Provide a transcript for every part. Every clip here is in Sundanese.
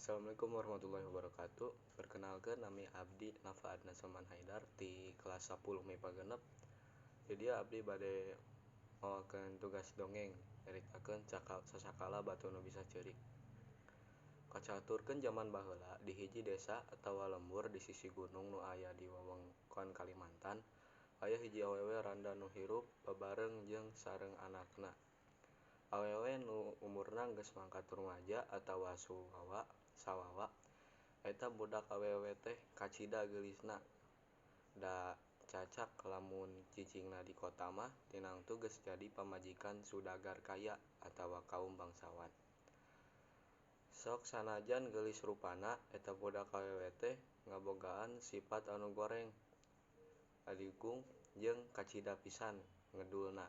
Assalamualaikum warahmatullahi wabarakatuh. Perkenalkan, nami abdi Nafa Adnan Salman Haidar ti kelas 10 MIPA 6. Jadi abdi bade mawakeun tugas dongeng nyaritakeun sasakala batu nu bisa ceurik. Kacaturkeun jaman baheula di hiji desa atawa lembur di sisi gunung nu aya di wewengkon Kalimantan, aya hiji awewe randa nu hirup babareng jeung sareng anakna. Awewe nu umurna geus mangkat rumaja atawa sawawa. Eta budak awewe teh kacida geulisna. Da cacak lamun cicingna di kota mah tinangtu geus jadi pamajikan sudagar kaya atawa kaum bangsawan. Sok sanajan geulis rupana, eta budak awewe teh ngabogaan sipat anu goreng, adigung jeung kacida pisan ngedulna.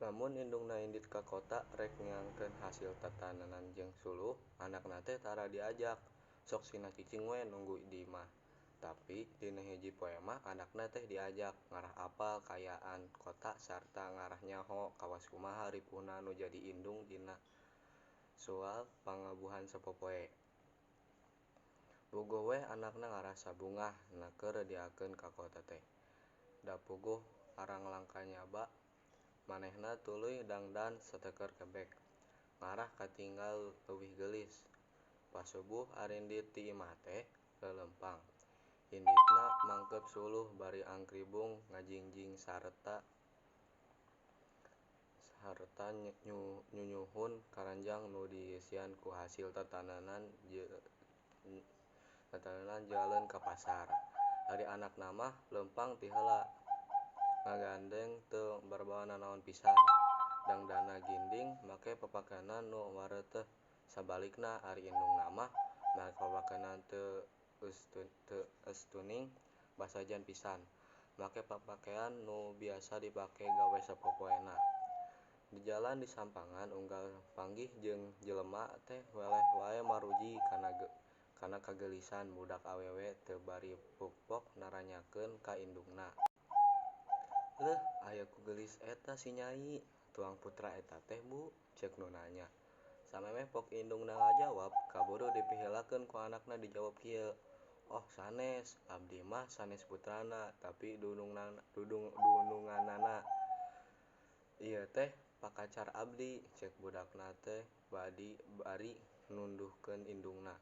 Lamun indungna indit ka kota rek ngeangkeun hasil tatanenan jeung suluh, anakna teh tara diajak, sok sina cicing we nunggu di imah. Tapi dina hiji poe mah anakna teh diajak, ngarah apal kaayaan kota sarta ngarah nyaho kawas kumaha ripuhna nu jadi indung dina sual pangabuhan sapopoe. Puguh we anakna ngarasa bungah keur diakeun ka kota teh. Da puguh arang langka nyaba, manehna tuluy dangdan sateker kebek, ngarah katinggal leuwih geulis. Pas subuh arindit ti imah teh lelempang, inditna mangkep suluh bari angkribung ngajingjing sarta nyunyuhun karanjang nu dieusian ku hasil tatanenan jualeun ka pasar. Ari anakna mah leumpang ti heula, ngagandeng teu barabawa nanaon pisan. Dangdanna ginding make papakeanan nu wareuteuh. Sabalikna ari indungna mah make papakeanan teu eustuning basajan pisan, make papakean nu biasa dipake gawe sapopoena. Di jalan di sampangan unggal panggih jeung jelema teh weleh wae maruji kana kageulisan budak awewe teh bari pukpok naranyakeun ka indungna. "Leuh, aya ku geulis eta si Nyai, tuang putra eta teh Bu?" ceuk nu nanya. Samemeh pok indungna ngajawab, kaburu dipiheulakeun ku anakna dijawab kieu, "Oh sanes, abdi mah sanes putrana tapi dununganana. Ieu teh pakacar abdi," ceuk budakna teh bari nunduhkeun indungna.